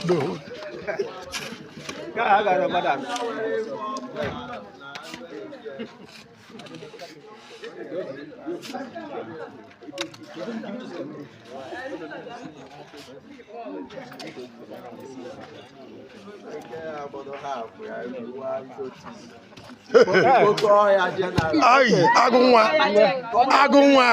No. Ayi, agụ nwa, agụ nwa.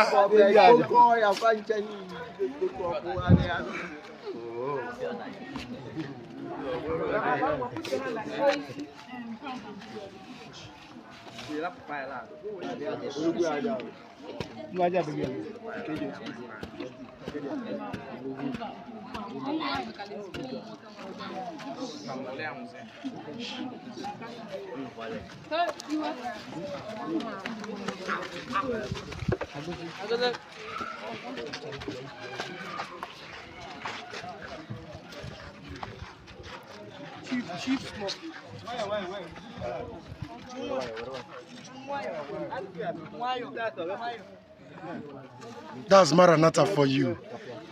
That's Maranatha for you.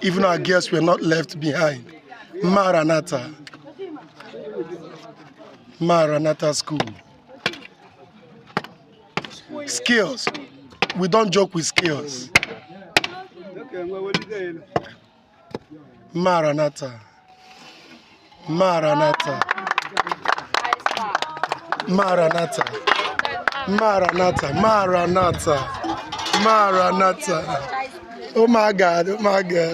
Even our girls were not left behind. Maranatha. Maranatha School. Skills. We don't joke with skills. Maranatha. Maranatha. Maranatha. Maranatha. Maranatha. Maranatha. Oh my God. Oh my God.